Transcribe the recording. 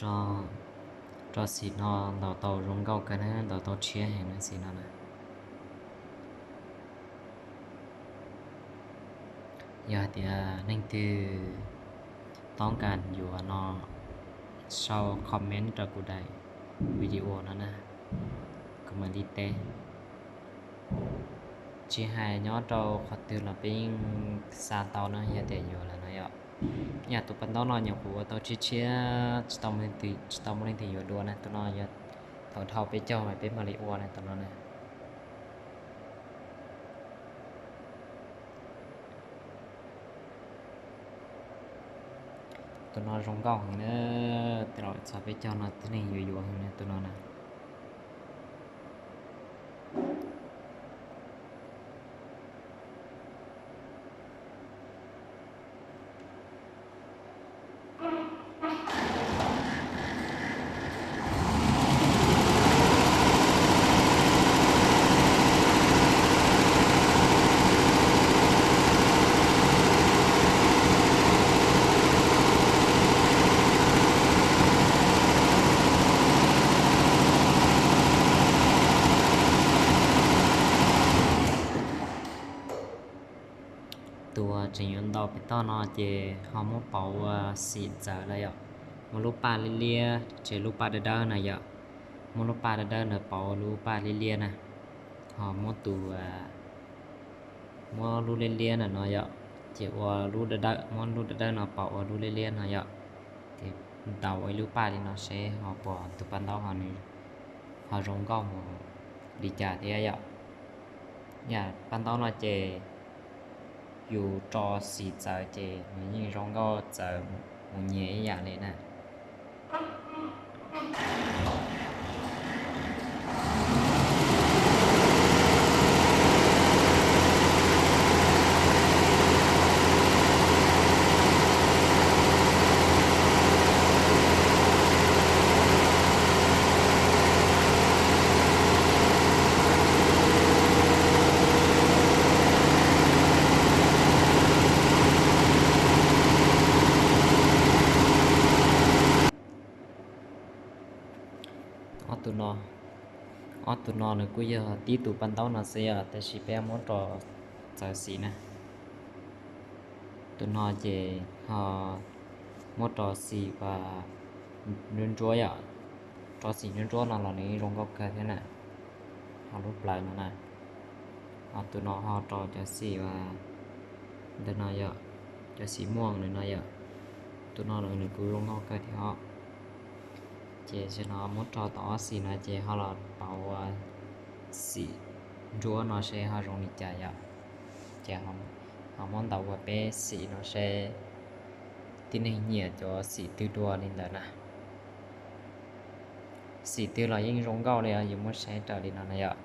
Rau, rau xim no ntaus tau zoo nkauj kawg na, ntaus tau tshiab heev na xim no na. Yog hais tias leej twg toob kas yuav no, sau comment rau kuv daim video no na, kuv mam li teb. Tsis hais nyob rau qhov twg los peb yeej xa tau na, yog tias yuav lawm no yom. Yam tus pas ntaub no nyuam qhuav ua tau tshiab tshiab, tsis tau muaj leej twg, tsis tau muaj leej twg yuav dua na. Tus no yog thaum dhau peb caug mas peb mam li ua na tus no na. Tus no zoo nkauj heev na, tej laus txog peb caug no tib neeg yuav yuav heev na tus no na. Tus tseem yuav ntaus pem toj no ces ho muab pauv ua xim txawv lawm yom. Muab lub paj liab liab, ces lub paj dawb dawb na yom. Muab lub paj dawb dawb ntawd pauv ua lub paj liab liab na. Ho muab tus, muab lub liab liab na no yom, ces ua lub dawb dawb, muab lub dawb dawb no pauv ua lub liab liab no yom. Ces ntaus ua ib lub paj li no seb ho puas tus pas ntaub ho nws ho zoo nkauj mus li cas thiab yom. Yam pas ntaub no ces yus rau xim txawv ces nws yeej zoo nkauj txawv mus nyias ib yam li na. Ob tug no, ob tug no nws kuj yog tib tus pas ntaub no xwb os, tab sis peb muab rau txawv xim na. Tus no ces ho muab rau xim uas ntsuab ntsuab yom, rau xim ntsuab ntsuab no los nws zoo nkauj kawg thiab na. Ho lub plawv no na, ho tus no ho rau cov xim uas ntawm no yom, cov xim muaj ntawm no yom, tus no los nws kuj zoo nkauj kawg thiab os. Ces tam sim no muab rau tau ob xim no ces ho los pauv ua xim ntsuab no seb ho zoo li cas yom. Ces ho muab ntaus ua peb xim no seb tib neeg nyiam cov xim twg dua li ntawd na. Xim twg los yeej zoo nkauj li os, yus muab saib raws li no na yom.